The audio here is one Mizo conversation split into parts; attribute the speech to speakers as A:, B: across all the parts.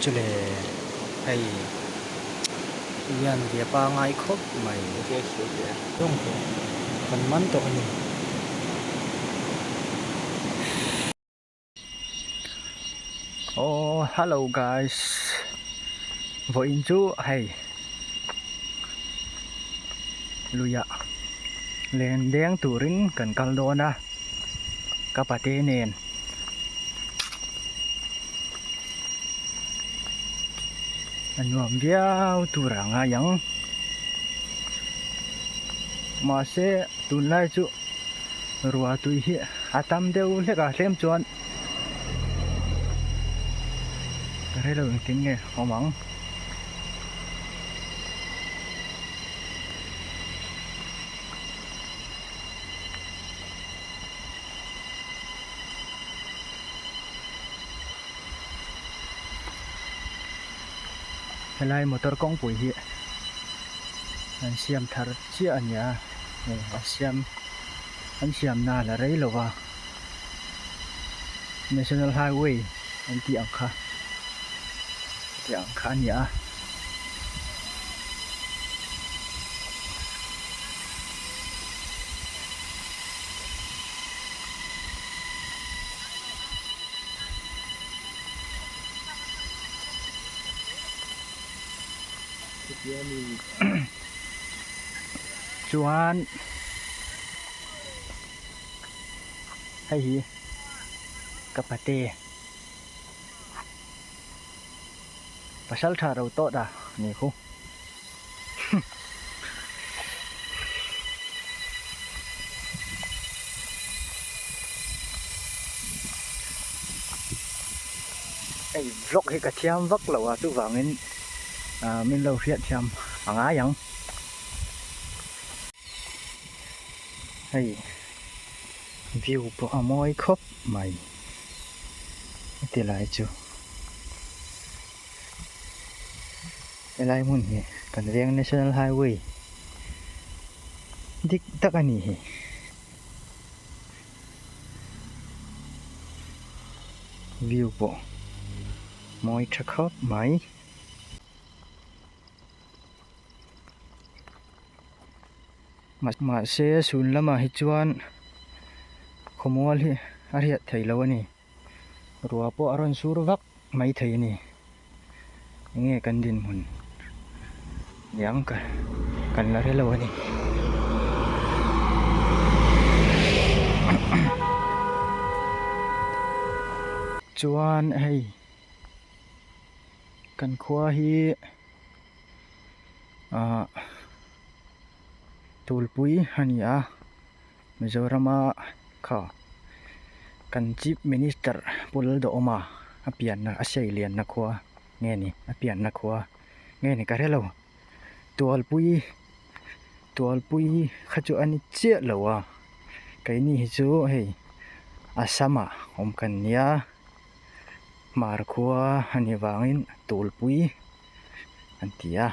A: chu le hei lian ve pangai khawp mai zawng pawh kan man tawh a ni. Aww hello guys vawiin chu hei luiah len deng turin kan kal dawn a ka pate nen. A nuam viau tur a ngai ang mahse tunlai chu ruah tui hi a tam deuh hlek a tlem chuan ka hrelo engtin nge awm ang. Helai motor kawngpui hi an siam thar chiah a ni a hei a siam an siam na la rei lo va national highway an tih ang kha tih ang kha a ni a. Chuan hei hi ka pate pasal tha ro tawh ta ni khu. Hei vlog hi ka thiam vak lo a chuvangin ah min lo hriat thiam a ngai ang hei view pawh a mawi khawp mai heti lai chu. Helai hmun hi kan veng national highway dik tak a ni hi. View pawh mawi tha khawp mai. Mahse sun lamah hi chuan khawmual hi a riat thei lo a ni. Ruah pawh a rawn sur vak mai thei a ni. Enge kan dinhmun niang ka kan la hre lo a ni. Chuan hei kan khua hi ah Tulpui a ni a. Mizorama kha kan Chief Minister Pu Lalduhawma a pianna a seilianna khua nge ni a pianna khua nge ni ka hre lo Tualpui Tualpui kha chu a ni chiah lo a keini hi chu hei Assam ah awm kan nia Hmar khua a nih vangin Tualpui an ti a.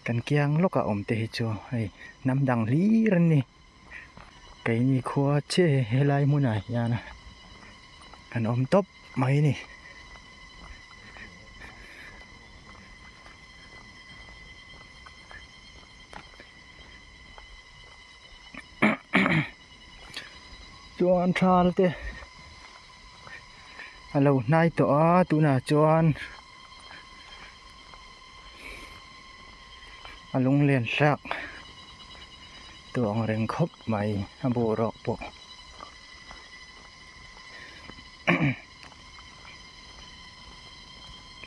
A: Kan kiang lawkah awm te hi chu hei hnam dang hlir an ni. Keini khua chiah hi helai hmunah hian kan awm tawp mai a ni. Chuan thal te a lo hnai tawh a tunah chuan. A lunglen hlak tawh ang reng khawp mai a boruak pawh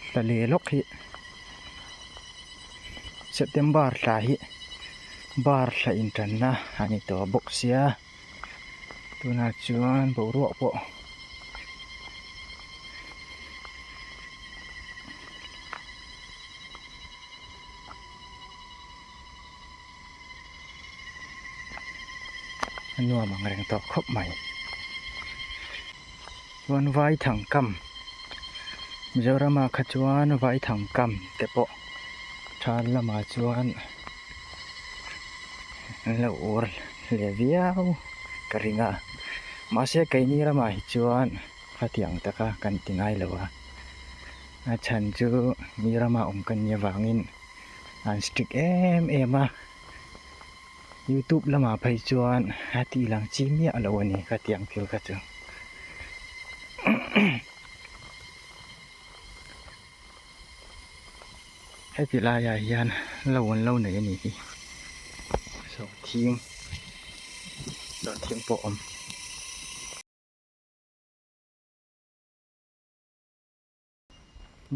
A: thla leh lawk hi September thla hi bar thla intanna a ni tawh bawk sia tunah chuan boruak pawh. A nuam ang reng tawh khawp mai chuan vaithang kam Mizoram ah kha chuan vaithang kam te pawh thal lamah chuan an lo ur leh viau ka ring a mahse keini ramah hi chuan khatiang taka kan ti ngai lo a. A chhan chu mi rama awm ka nih avangin an strict em em a, youtube lamah phei chuan a tih lang chi miah lo a ni ka tih ang thil kha chu. Heti laiah hian lo an lo nei a ni hi sawhthing sawhthing pawh a awm.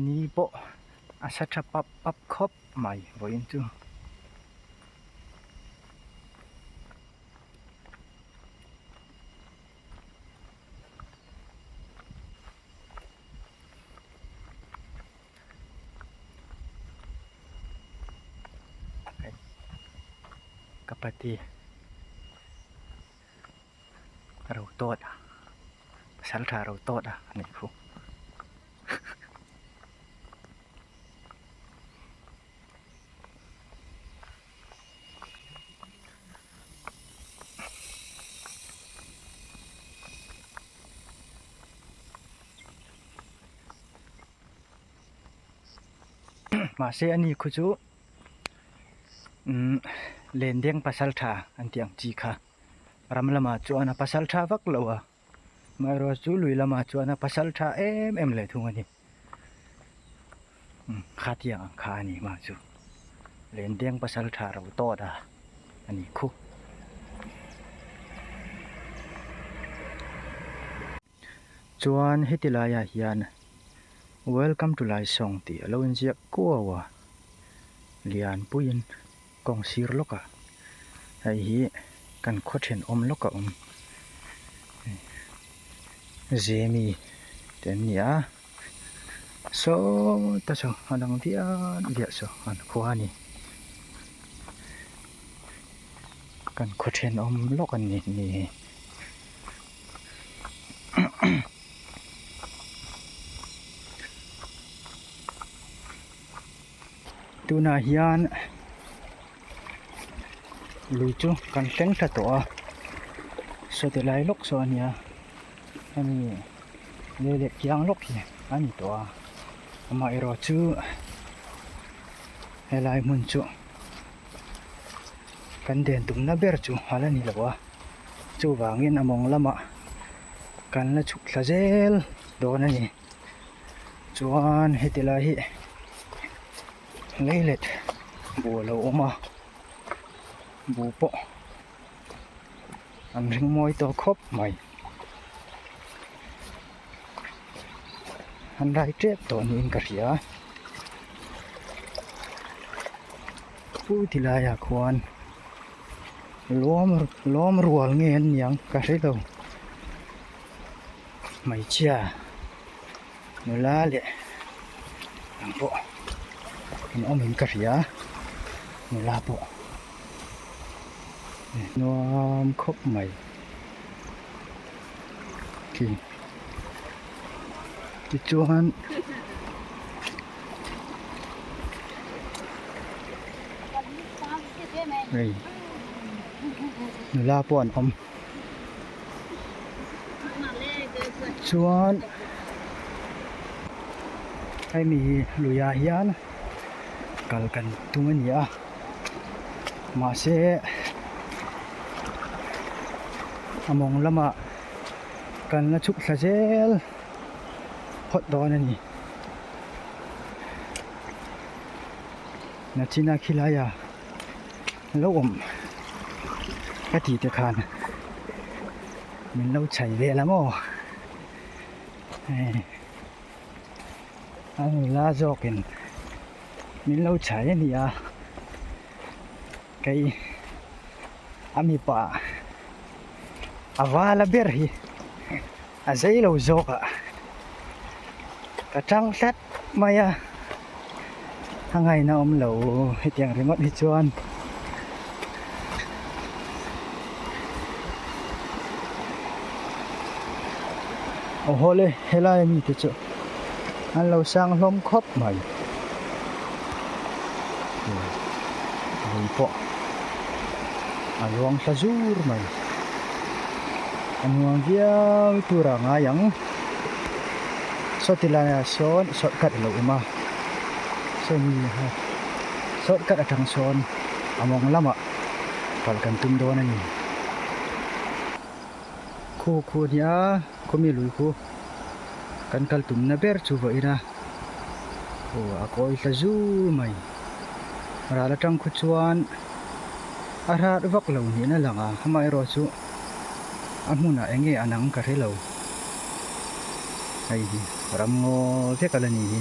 A: Ni pawh a sa tha pap pap khawp mai vawiin chu. Ka pati ro tawt a pasal tha ro tawt a a nih khu. Mahse ani khu chu umm lendeng pasal tha an tih ang chi kha ram lamah chuan a pasal tha vak lo a amaherawhchu chu lui lamah chuan a pasal tha em em leh thung a ni umm khatiang ang kha a ni mah chu lendeng pasal tha ro tawt a a ni khu. Chuan heti laiah hian Welcome to Laisawng tih a lo inziak kuau a, Lianpuiin kawng sir lawkah hei hi kan khaw thenawm lawk a awm Zemi te an ni a, sawta saw a lang viah viah saw an khua a ni, kan khaw thenawm lawk a ni ni hi. Tunah hian lui chu kan thleng thla tawh a sawti lai lawk saw a nia hemi lei leh kiang lawk hi a ni tawh a amaherawh chu helai hmun chu kan den tumna ber chu a la ni lo a. Chuvangin a mawng lamah kan la chhuk thla zel dawn a ni. Chuan heti lai hi leilet bu a lo awm a, bu pawh an ring mawi tawh khawp mai. An rai tep tawh niin ka hria. Pu ti laiah khuan. Lawm lawm rual nge an niang ka hre lo hmeichhia nula leh ang pawh an awm in ka hria nula pawh nuam khawp mai khi tichuan. Hei nula pawh an awm chuan hemi luiah hian kal kan tum a ni a mahse a mawng lamah kan la chhuk thla zel phawt dawn a ni. Nachina khilaia lo awm ka tih te khan min lo chhai vel ang aw hei a nula zawkin min lo chhai a ni a kei a mipa a vala ber hi a zei lo zawk ah ka tang tlat mai a a ngaihna awm lo hetiang ringawt hi chuan aw hawle helai ami te chu an lo sang hlawm khawp mai lui pawh a luang thla zur mai a nuam viau tur a ngai ang. Saw ti laiah sawn shortcut a lo awm a sawmi kha shortcut atang sawn a mawng lamah kal kan tum dawn a ni. Khu khu a nia khawmi lui khu kan kal tumna ber chu vawiin a aw a kawi hla zu mai. Ral atang khu chuan a hrat vak lo niin a lang a amaherawhchu a hmunah eng nge a nang ka hre lo. Hei hi ram ngaw vek a la ni hi.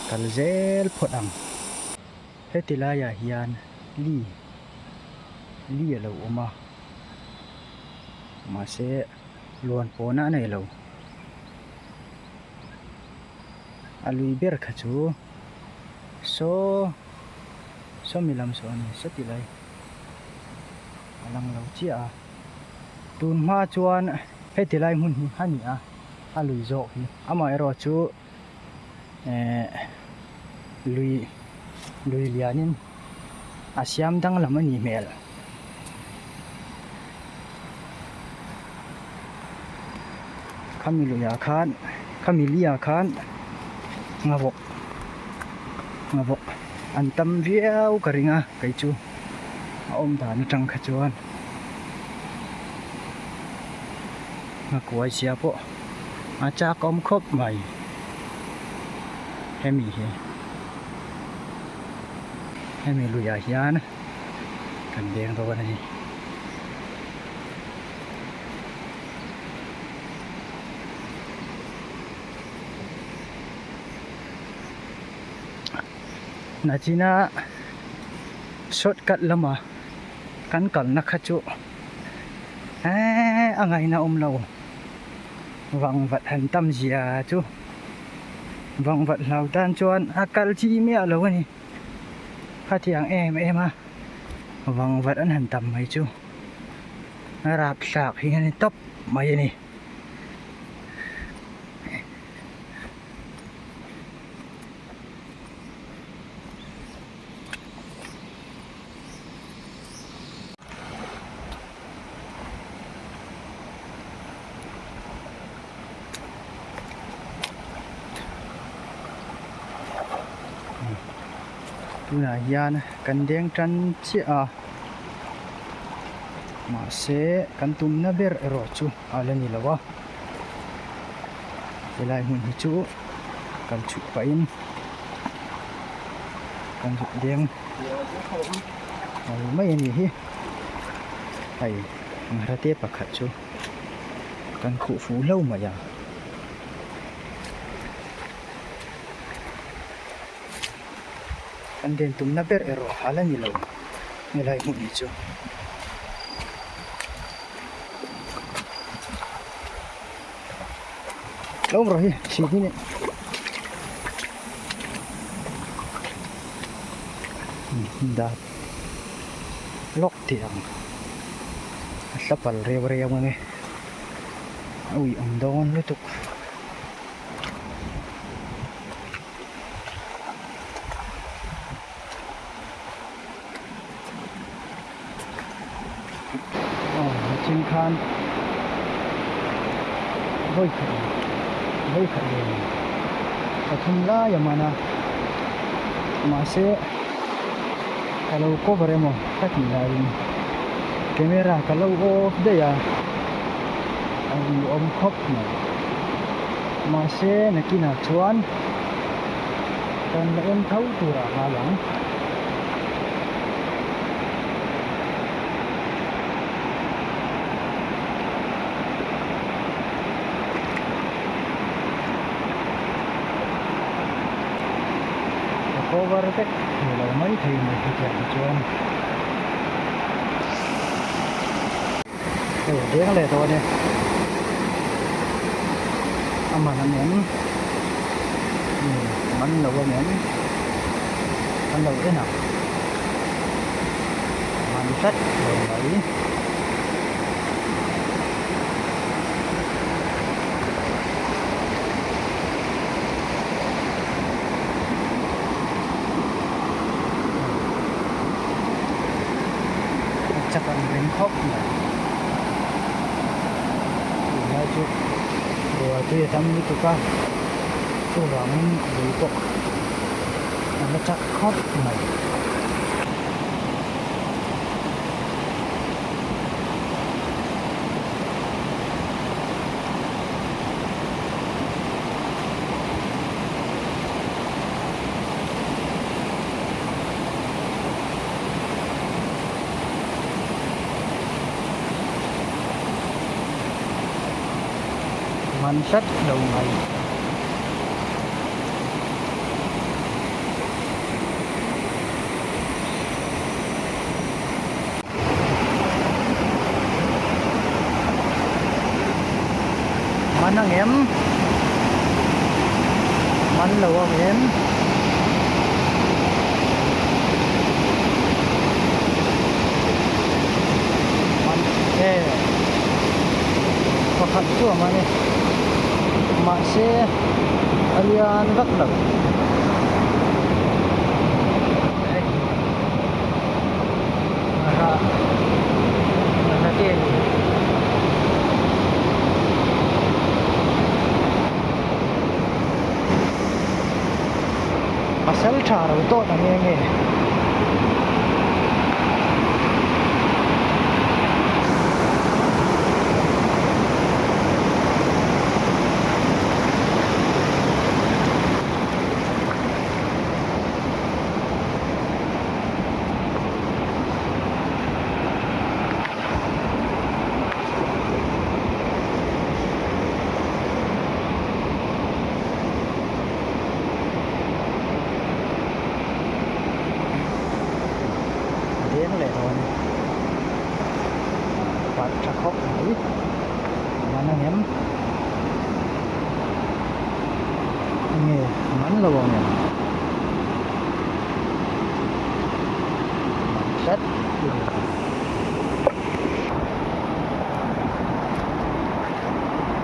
A: Kal zel phawt ang. Heti laiah hian li li a lo awm a mahse luan pawhna a nei lo. A lui ber kha chu saw sawmi lam saw a ni sawti lai a lang lo chiah a tun hma chuan heti lai hmun hi a ni a a lui zawk hi amaherawhchu ehh lui lui lianin a siam danglam a nih hmel. Khami luiah khan khami liah khan nghavawk nghavawk an tam viau ka ring a kei chu a awm dan atang kha chuan nghakuai sia pawh a chak awm khawp mai hemi hi hemi luiah hian kan deng dawn a ni. Nachina shortcut lama kan kalna kha chu eee a ngaihna awm lo vangvat han tam zia chu vangvat hlau tan chuan a kal chi miah lo a ni. Khatiang em em a vangvat an han tam mai chu a rapthlak hi a ni tawp mai a ni. Tunah hian kan deng tan chiah a mahse kan tumna ber erawh chu a la ni lo a helai hmun hi chu kal chhuh pahin kan zuk deng mai mai a ni hi hei angharate pakhat chu kan khuh fuh hlauh mai a. Kan den tumna ber erawh a la ni lo helai hmun hi chu. Lo awm rawh hi chhit hi dat lawk tih ang a hla pal reu reu ang e a ui awm dawn lutuk. Aw nichin khan vawi khat vawi khat ve pathum lai a man a mahse ka lo cover emaw ka tih laiin camera ka lo off daih a a awm khawp mai. Mahse nakinah chuan kan la en tho turah nghal ang. Ka cover vek thei lo mai thei mai hetiang hi chuan. Hei a deng leh dawn e a man ang em man lo ang em an lo en ang man tlat lo mai. A chak ang reng khawp mai. Ruah tui a tam lutuk a, chuvangin lui pawh a la chak khawp mai. Man tlat lo mai. Man ang em? Man lo ang em? Man e pakhat chu a man e mahse a lian vak lo. Pasal tha ro tawh ta nge nge. A deng leh dawn parh tha khawp mai a man ang em enge a man lo ang em. Man tlat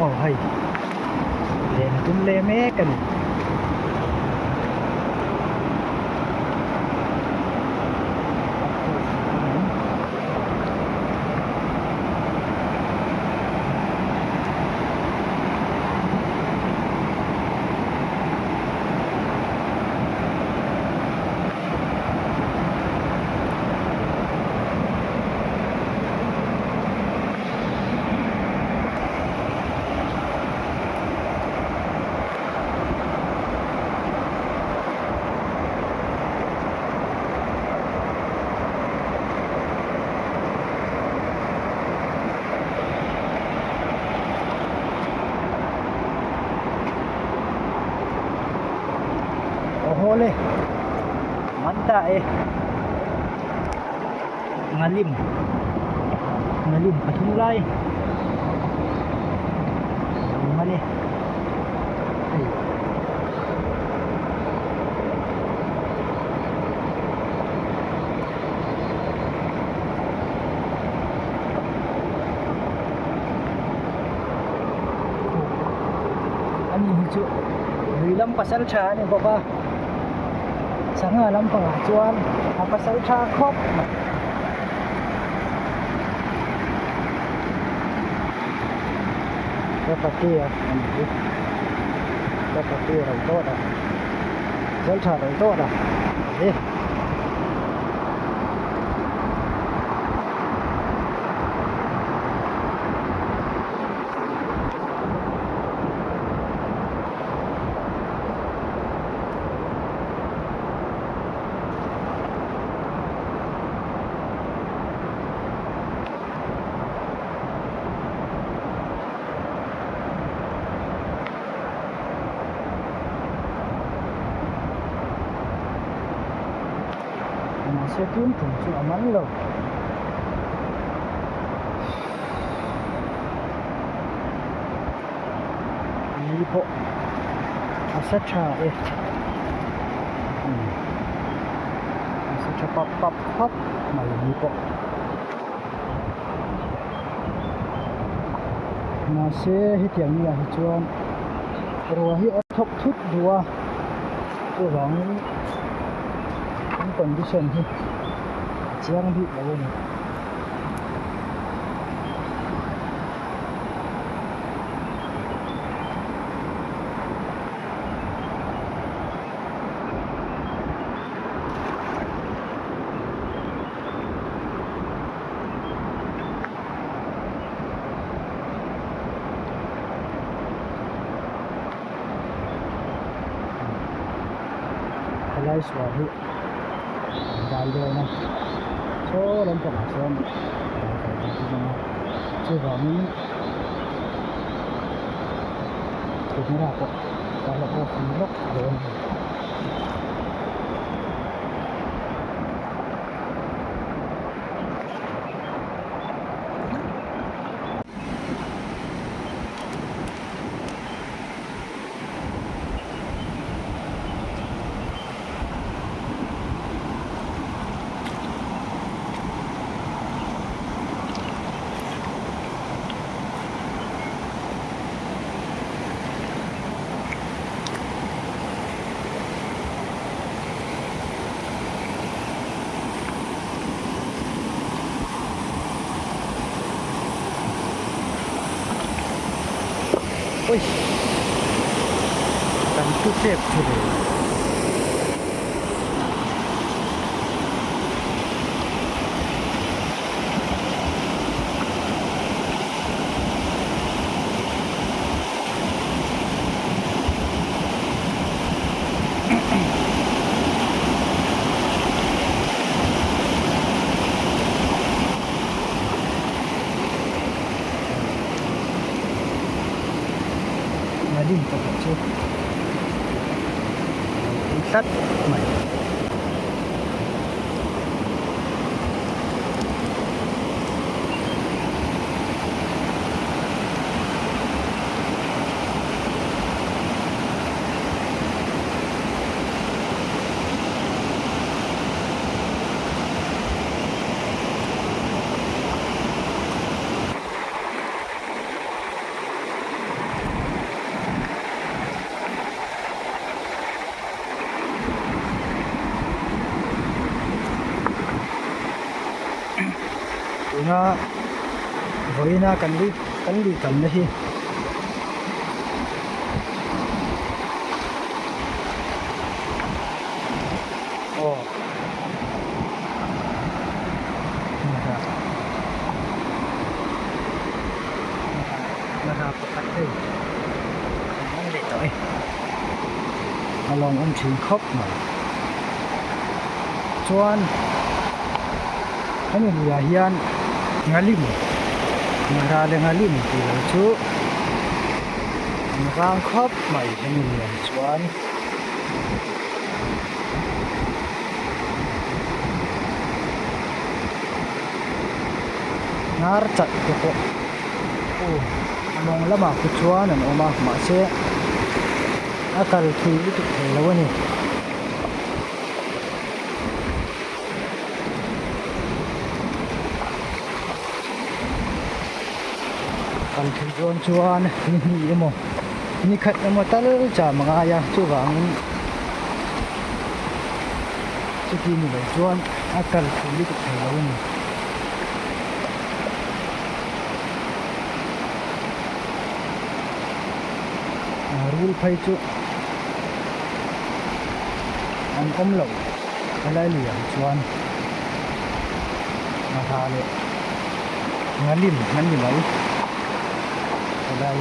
A: aw hei len tum leh mek a ni. Aw haw le man ta e ngalim ngalim pathum lai a ni hei. Ani hi chu lui lam pasal tha a ni bawk a sangha lampangah chuan a pasal tha khawp mai. Chapati a ni hi chapati ro tawt a pasal tha ro tawt a ni. Mahse tun tum chu a man lo. Ni pawh a sa tha e. A sa tha pap pap khawp mai ni pawh. Mahse hetiang ni ah hi chuan ruah hi a thawk thut duh a chuvangin an condition hi a chiang bik lo a ni. Helai sual hi an dai dawn a, saw lampangah sawn dai kal dan chu zawng a, chuvangin camera pawh ka la off lawk dawn a ni. Ui kan thu tep chu le. Ngalim pakhat chu a lo awm tlat mai. Tuna vawiina kan lui kan lui tamna hi aw Ngahra pakhat hei an man leh tawh e a lawng awm thin khawp mai chuan hemi luiah hian ngalim ngahra leh ngalim tih lo chu an vang khawp mai hemi luiah chuan. Hnar chat te pawh aw a mawng lamah te chuan an awm a mahse a kal thui lutuk thei lo a ni. Kal thui dawn chuan ni hnih emaw ni khat emaw tal cham a ngai a chuvangin chuti ni lo chuan a kal thui lutuk thei lo a ni. Rul phei chu an awm lo helai lui ah chuan ngahra leh ngalim an ni mai helai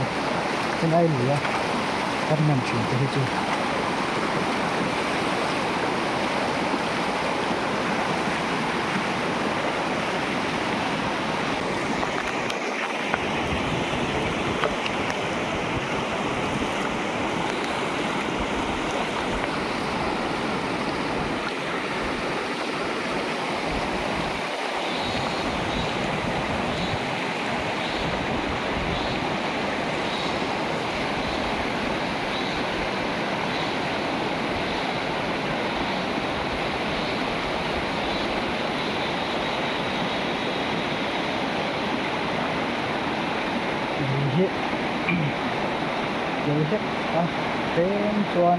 A: helai lui a kan man thin te hi chu. Lui hi tel hlek a tlem chuan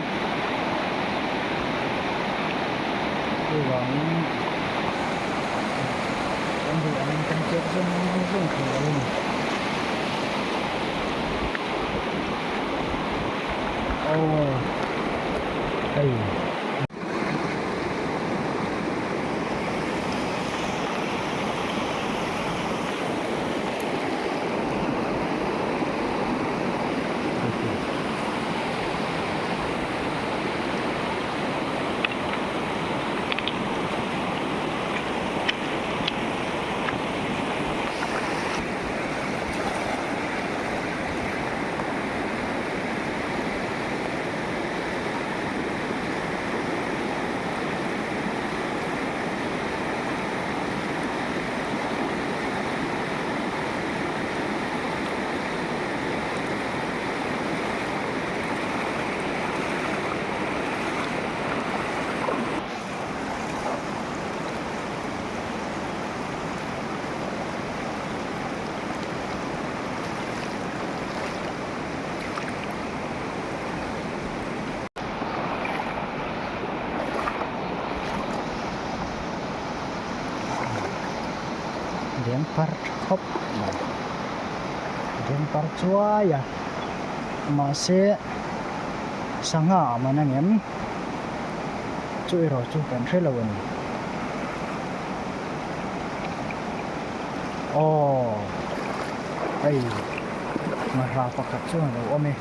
A: chuvangin kan duh angin kan chet zung zung thei lo a ni. Aw hei. deng par tha khawp mai a deng par chuai a mahse sangha a man angem chu erawh chu kan hre lo a ni aw hei ngahra pakhat chuan a lo awm e.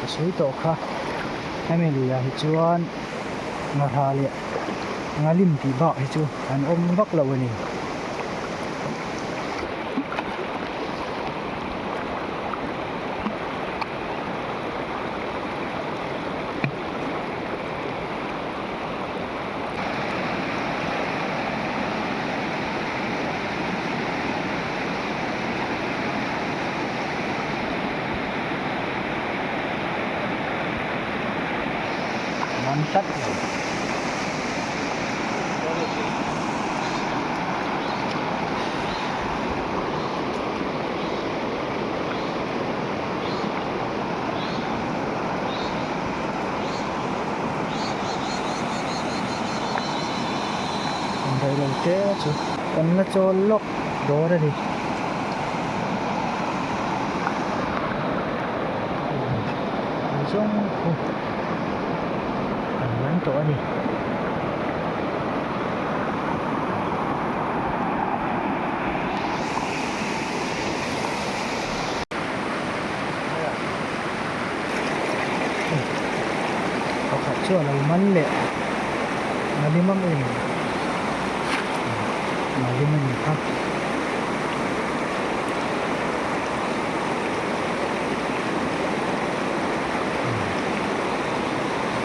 A: Ka sawi tawh kha hemi luiah hi chuan ngahra leh ngalim tih bak hi chu an awm vak lo a ni. Man tlat lo. Rei lo te chu kan la chawl lawk dawr a ni. Zawng khu an man tawh a ni. Pakhat chu a lo man leh Malim ang em Malim a ni kha.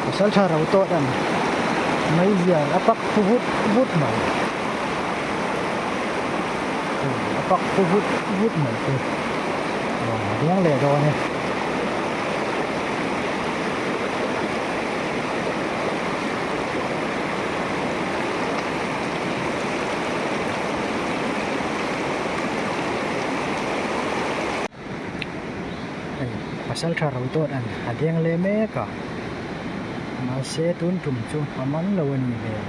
A: Pasal tha ro tawh dan mai hian a pak phu vut vut mai a pak phu vut vut mai te a deng leh dawn e. Hei pasal tha ro dawt an a deng leh mek a mahse tun tum chu a man lo a nih hmel.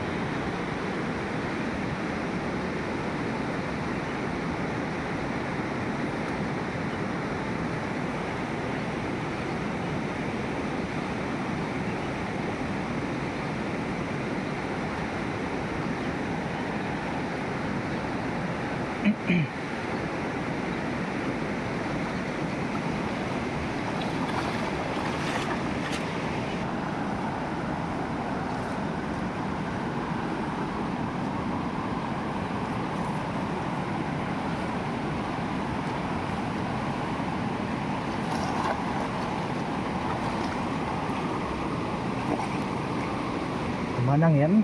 A: Man ang em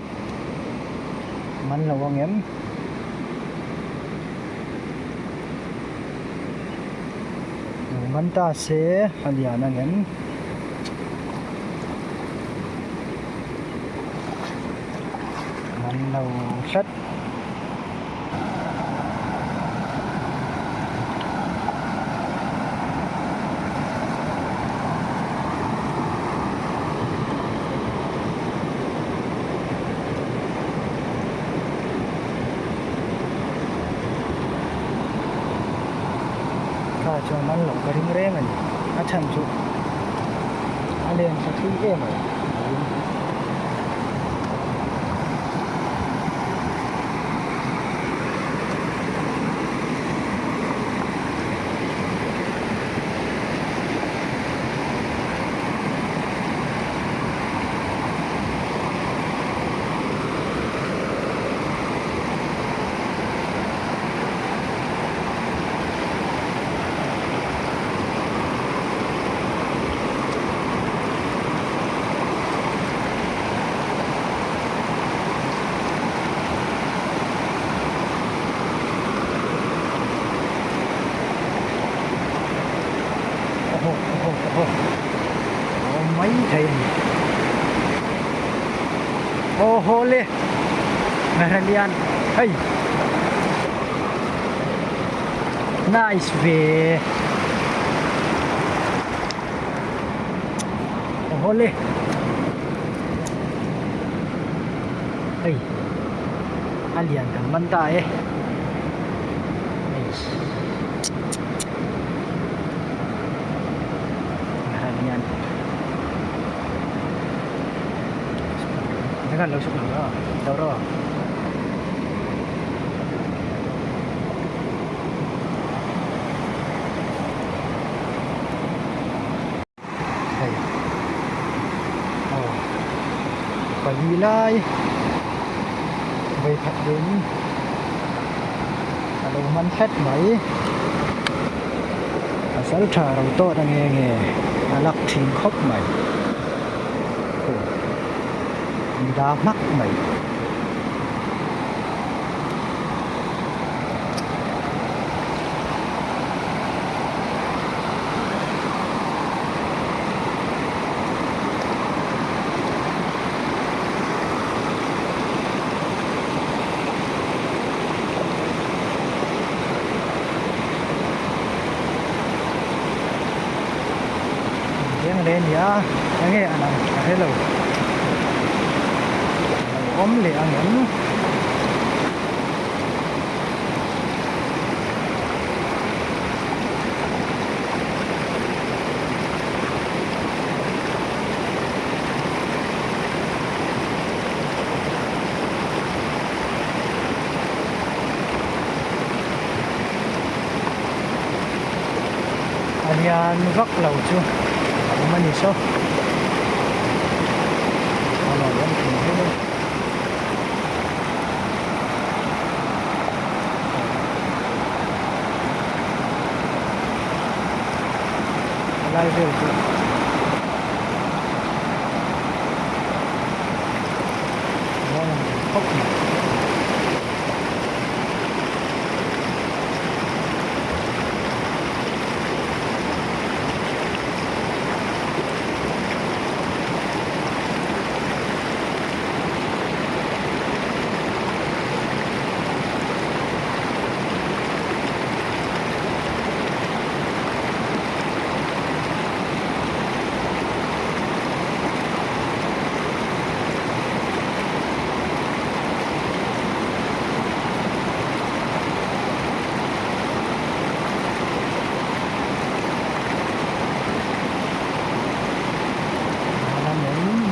A: man lo ang em. Lo man ta se a lian ang em. Man lo hlat. Kha chuan man loh ka ring reng a ni a chhan chu a len thla thui em a ring. mai thei a ni. Aw haw le Nghahrah lian hei nice ve aw haw le hei a lian kan man ta e hei. Hei aw pali lai vawikhat ding a lo man hlet mai pasal tha ro tawt a nge nge a lak thin khawp mai aw an da hmak mai. Reng leh a ni a enge an ang ka hre lo a lo awm leh ang em. A lian vak lo chu a awm a ni saw a lo awm thei hle a. A lai vel chu a mawi ang reng khawp mai.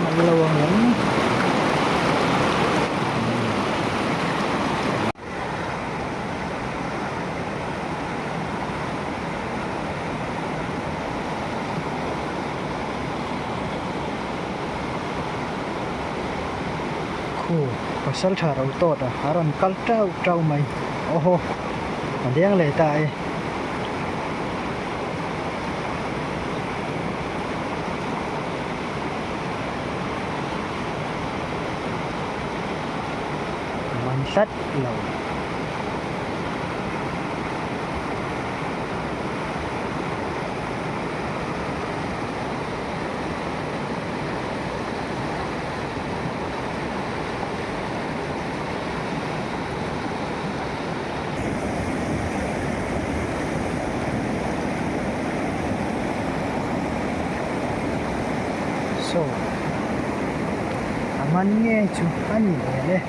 A: Mal lo ang em? Khu pasal tha ro tawt a a rawn kal teuh teuh mai aw haw a deng leh ta e. Man tlat lo. Saw a man nge chu a ni hmel e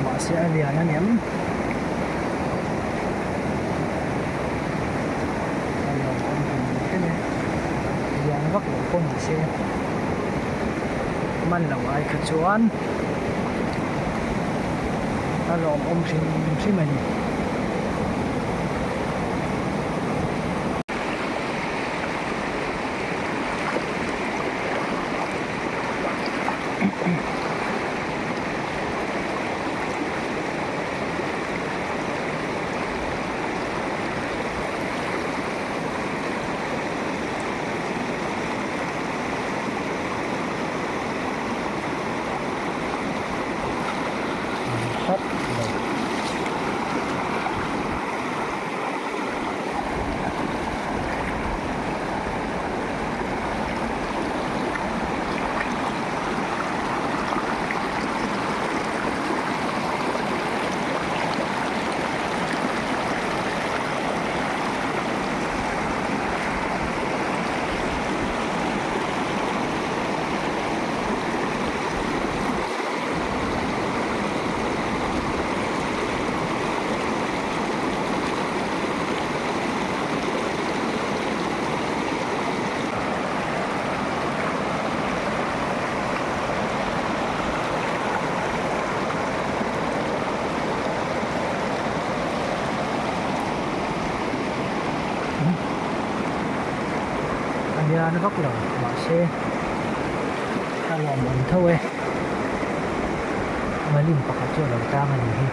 A: mahse a lian a nem a lo awm hlim hlim e lian vak lo pawh ni se man lo ai kha chuan. A lawmawm hrim hrim a ni. An hlat lo. vak lo mahse a lawmawm tho e malim pakhat chu a lo tang a ni hi.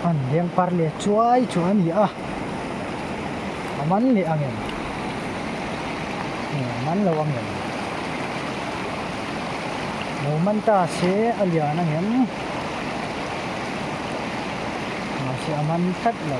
A: An leng par leh chuai chu a ni a, a man leh ang em? A man lo ang em? Lo man ta se a lian ang em? Mahse a man tlat lo.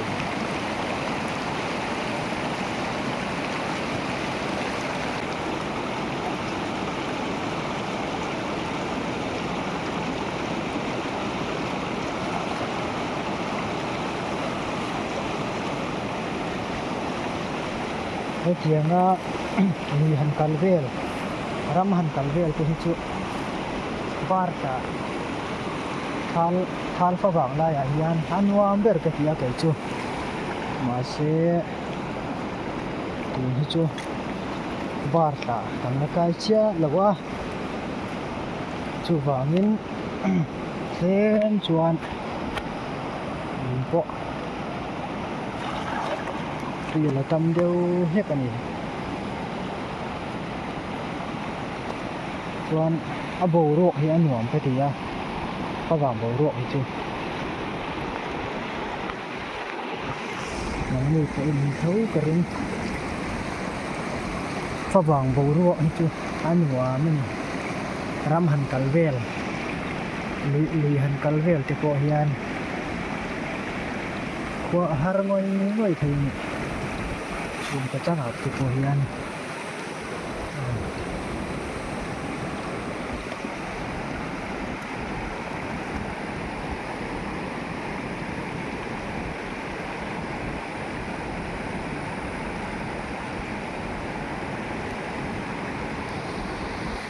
A: Hetianga lui han kal vel ram han kal vel te hi chu park ah thal thal favang laiah hian a nuam ber ka ti a kei chu mahse tun hi chu bar tla kan la kai chiah lo a chuvangin tlem chuan in pawh tui a la tam deuh hlek a ni chuan a boruak hi a nuam ka ti a favang boruak hi chu. Nangni pawh in tho ka ring favang boruak hi chu a nuam a ni ram han kal vel lui lui han kal vel te pawh hian khua a har ngawih ngawih thei a ni chhungkaw changah te pawh hian.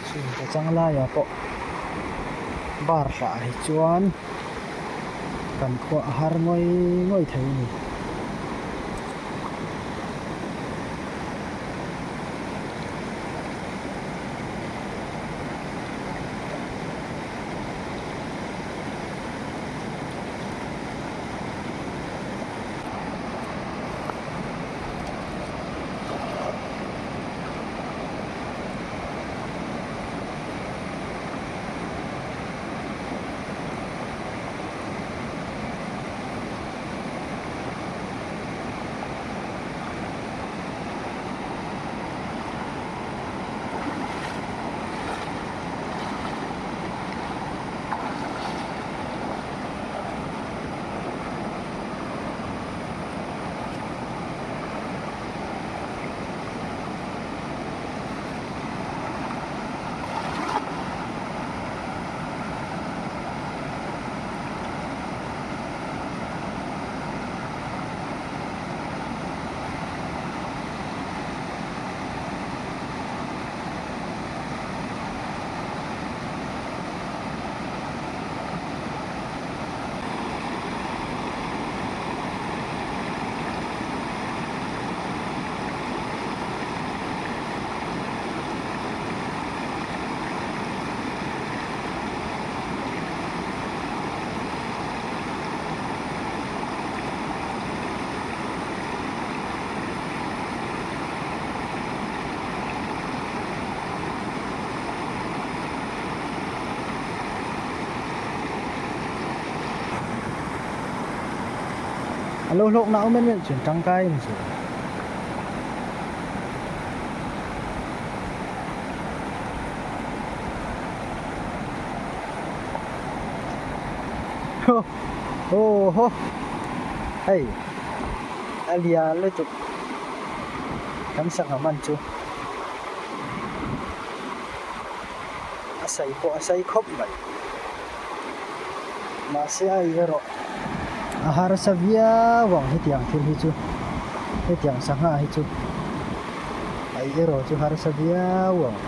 A: Chhungkaw chang laiah pawh bar hrah hi chuan kan khua a har ngawih ngawih thei a ni. A lo hlawkna a awm em em chuan tangkai a ni chu. Aw haw hei a lian lutuk kan sangha man chu a sei pawh a sei khawp mai mahse a ei erawh a harsa viau ang hetiang thil hi chu hetiang sangha hi chu a ei erawh chu harsa viau ang.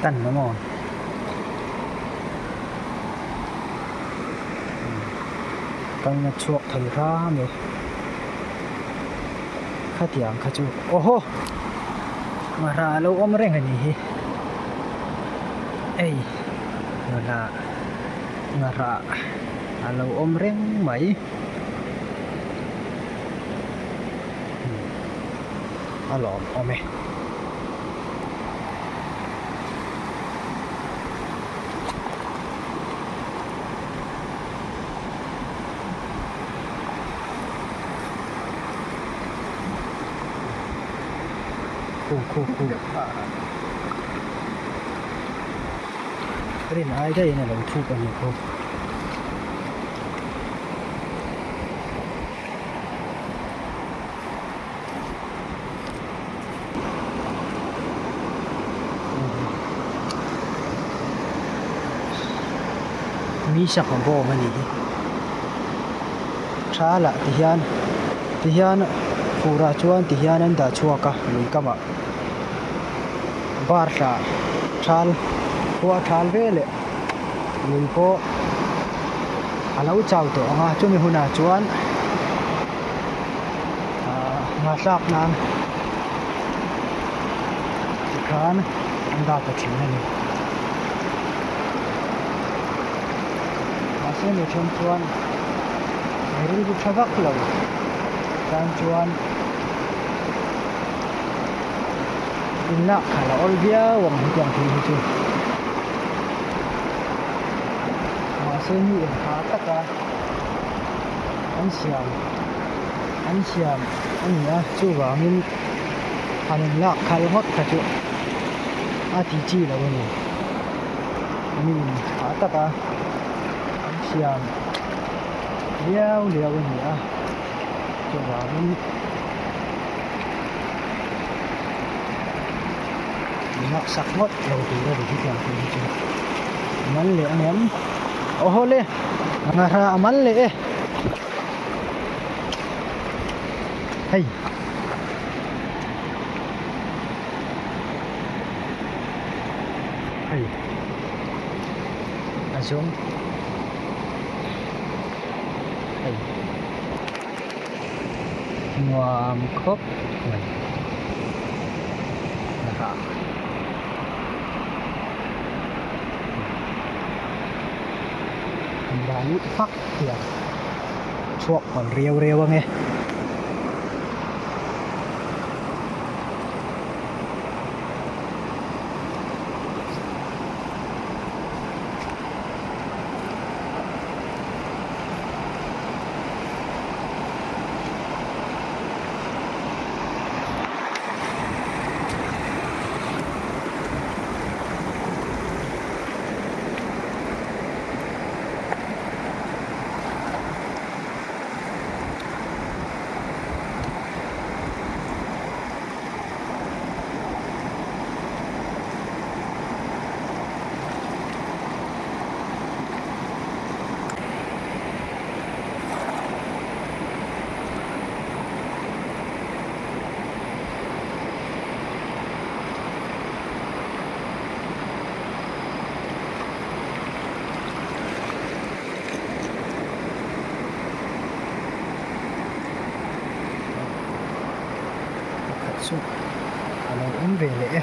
A: Tan maw maw kalna chhuak thei hram e khatiang kha chu aw haw ngahra a lo awm reng a nih hi ei ngahra ngahra a lo awm reng mai a lawm awm e. Khu khu khu rin ai daihin a lo thuk a ni khu. Mi sangha bawm a nih hi tha lah ti hian ti hian fur ah chuan ti hian an dah chhuak a lui kamah bar thla thal khua thal ve leh lui pawh a lo chau tawh ang a chumi hunah chuan. Nghahlak nan tikhan an dah ta thin a ni. Mahse mi then chuan mi rilru tha vak lo tan chuan in lak khalh a awl viau ang hetiang thil hi chu. Mahse mi engha taka an siam an siam a ni a chuvangin han in lak khal ngawt kha chu a ti chi lo a ni mi in hah taka an siam liau liau a ni a chuvangin in lak sak ngawt lo tur a ni hetiang thil hi chu a mal leh ang em aw haw le ngahra a mal leh e. Hei. Hei. A zawng. Hei. Nuam khawp mai. Ngahra. An dah lut hmak hian chhuak palh riau riau ange. Pakhat chu a lo awm ve leh e.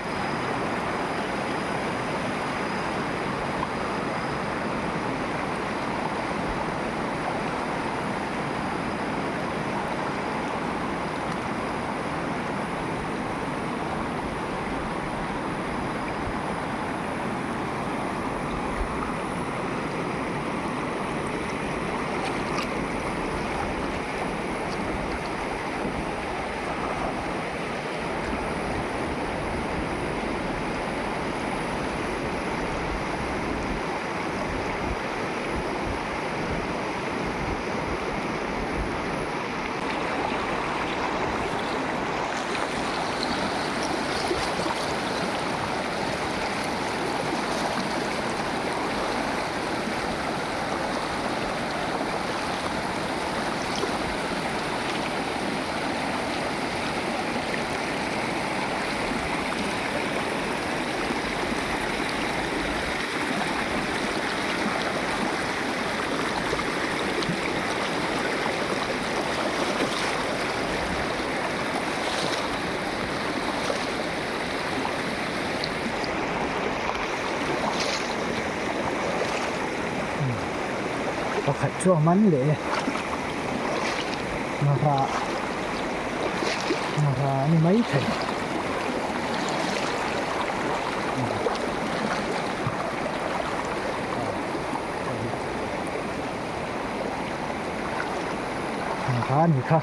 A: Pakhat chu a man leh e. Nghahrah nghahrah a ni maithei. Nghahrah a ni kha.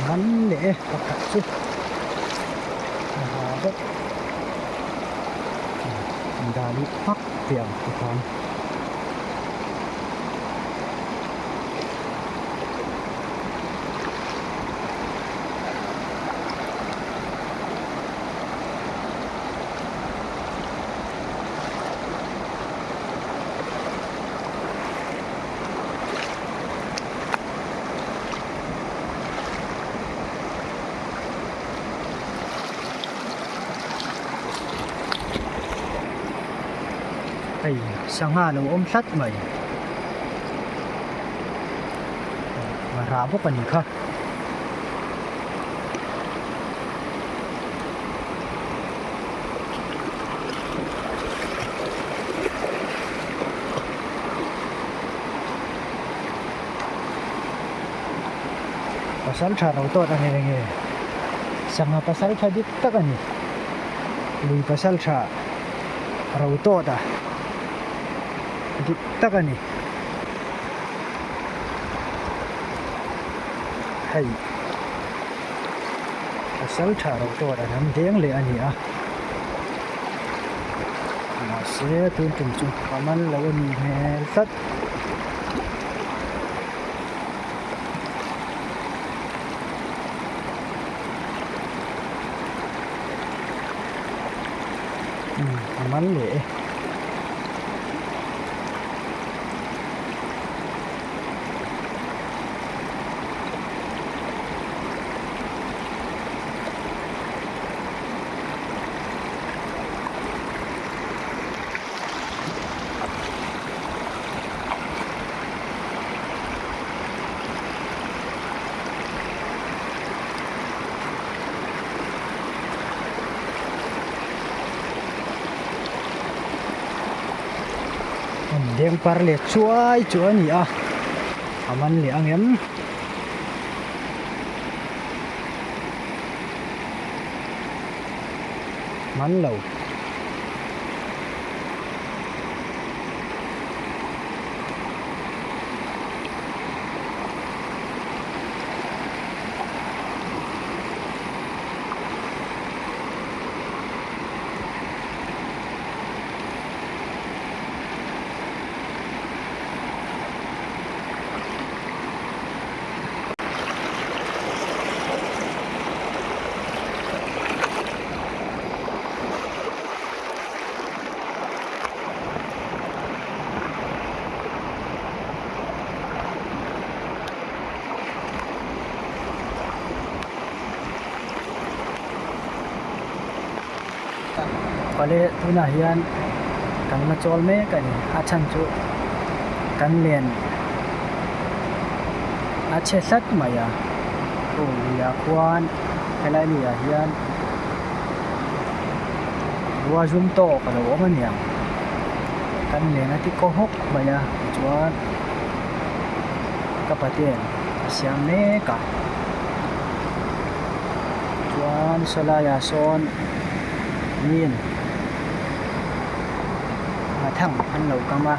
A: Man leh e pakhat chu a ha bawk dan hi hmak tih ang tikhan. Hei sangha lo awm tlat mai rah bawk a ni kha. Pasal tha lo tawt a nge nge sangha pasal tha dik tak a ni lui pasal tha ro tawt a dik tak a ni hei pasal tha ro tawt a lam deng leh a ni a mahse tun tum chu a man lo a nih hmel tlat. A man leh e. An deng par leh chuai chu a ni a a man leh ang em? Man lo. Pale tunah hian kan la chawl mek a ni a chhan chu kan len a chhe hlat mai a aw luiah khuan helai luiah hian. Rua zum tawk a lo awm a niang kan len a ti kaw hawk mai a tichuan ka paten a siam mek a chuan sawlai ah sawn min thang an lo kam a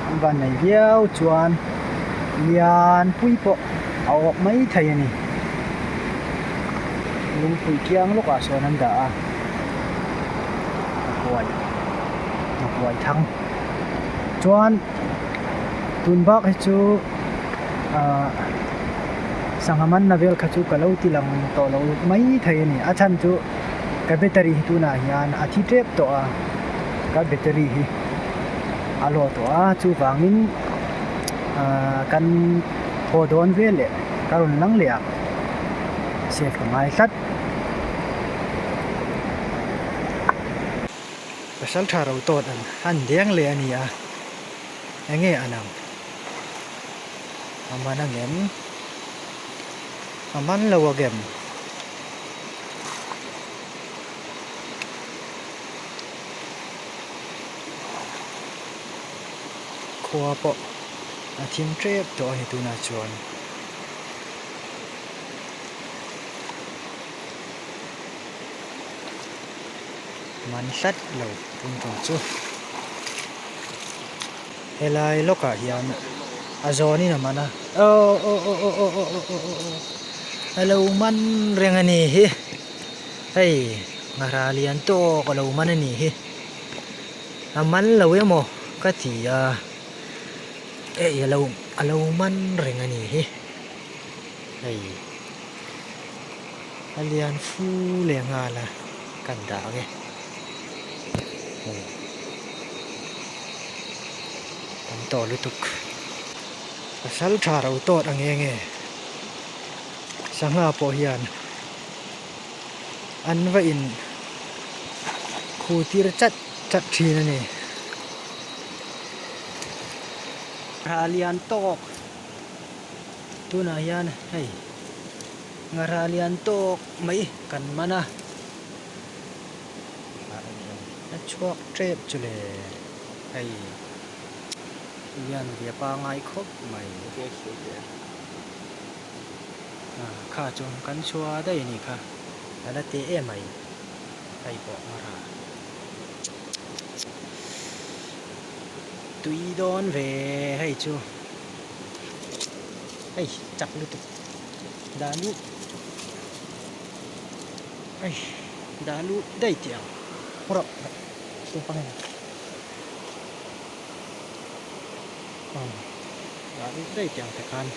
A: an van nei viau chuan lianpui pawh. A awk mai thei a ni. Lungpui kiang lawkah sawn an dah a, a kuai a kuai thang. Chuan tun bak hi chu ahh sangha manna vel kha chu ka lo ti lang tawh lo mai thei a ni. A chhan chu Ka battery hi tunah hian a thi tep tawh a, ka battery hi a low tawh a chuvangin ahh kan haw dawn vel leh ka rawn lang leh a save ka ngai tlat. Pasal tha ro tawt an han deng leh a ni a, enge an ang? A man angem? A man lo angem? Khua pawh a thim tep tawh a ni tunah chuan. Man hlat lo tun tum chu helai lawkah hian a zawnin a man a aw aw aw aw aw aw aw aw aw a lo man reng a ni hi hei ngahra lian tawk a lo man a ni hi a man lo emaw ka ti a hei a lo a lo man reng a ni hi hei. A lian fu leh nghal a kan dah ang e hei tam tawh lutuk pasal tha ro tawt ang eng e sangha pawh hian an va in khu tir chat chat thin a ni a lian tawk tunah hian hei. Ngahra lian tawk mai kan man a, a chhuak tep chu le hei lian ve pangai khawp mai kha chu kan chhuah daih a nih kha a la teh em mai hei pawh ngahra tui dawn ve hei chu hei chak lutuk. Dah luh ai dah luh daih tih ang rawh step ang aw dah luh daih tih ang te khan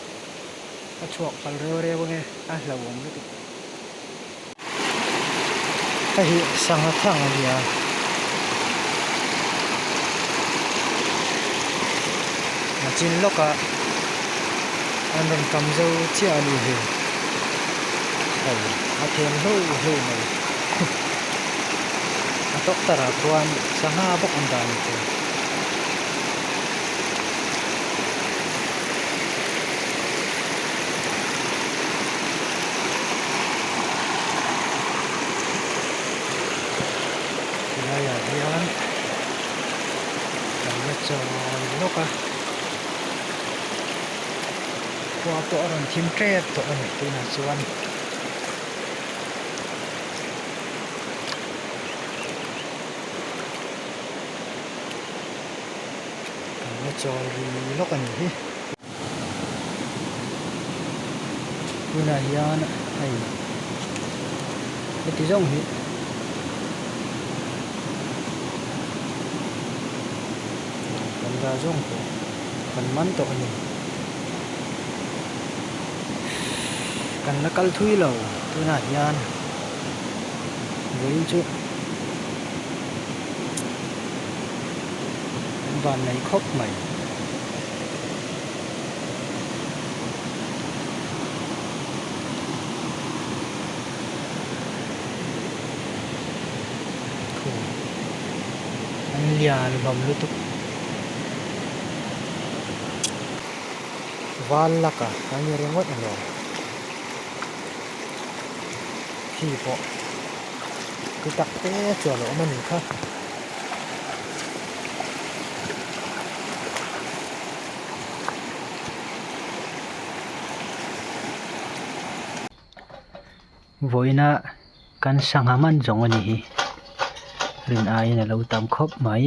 A: a chhuak phal reu reu ange a hlauhawm lutuk hei hi sangha thang a nia. Chin lawkah an rawn kam zo chiah a ni hi hei a them hlo hlo mai a tawk tarah khuan sangha bawk an dah a ni chu. Helaiah hian kan la chawl lawk a khua pawh a rawn thim tep tawh a ni tunah chuan kan la chawl ri lawk a ni hi tunah hian hei heti zawng hi kan dah zawng tawh kan man tawh a ni kan la kal thui lo tunah hian vawiin chu kan van nei khawp mai. An lian hlawm lutuk val laka a ni ringawt alawm khi pawh ti tak te chuan a awm a ni kha. Vawiina kan sangha man zawng a ni hi rin aiin a lo tam khawp mai.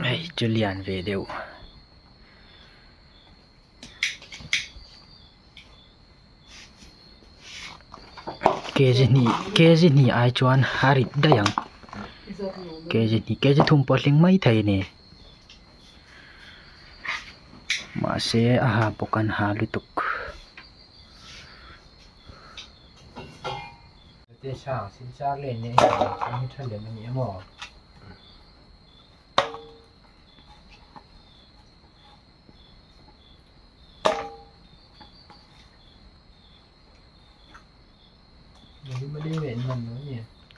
A: Hei chu lian ve deuh. Kg hnih kg hnih ai chuan a rit daih ang. Kg hnih kg thum pawh a hling maithei a ni mahse a ha bawk an ha lutuk.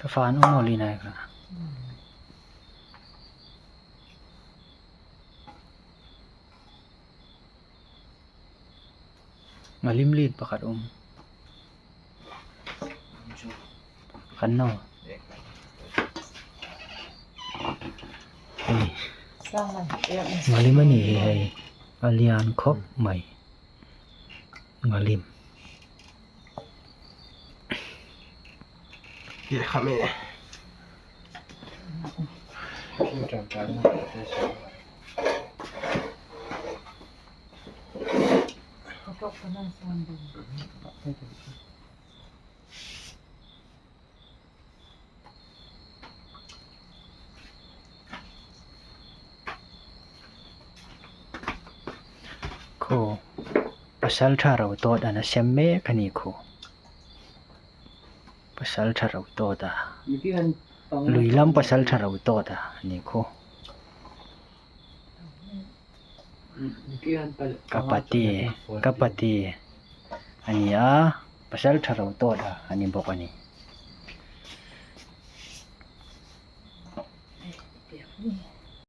A: Ka fa an awm awlin ai kha. Ngalim lin pakhat awm. Kan no. Hei. Ngalim a ni hi hei. A lian khawp mai. Ngalim. Khaw pasal tha ro tawt an a sem mek a ni khaw pasal tha ro tawt a lui lam pasal tha ro tawt a ni khaw kapati kapati a ni a pasal tha ro tawt a ani bawk a ni.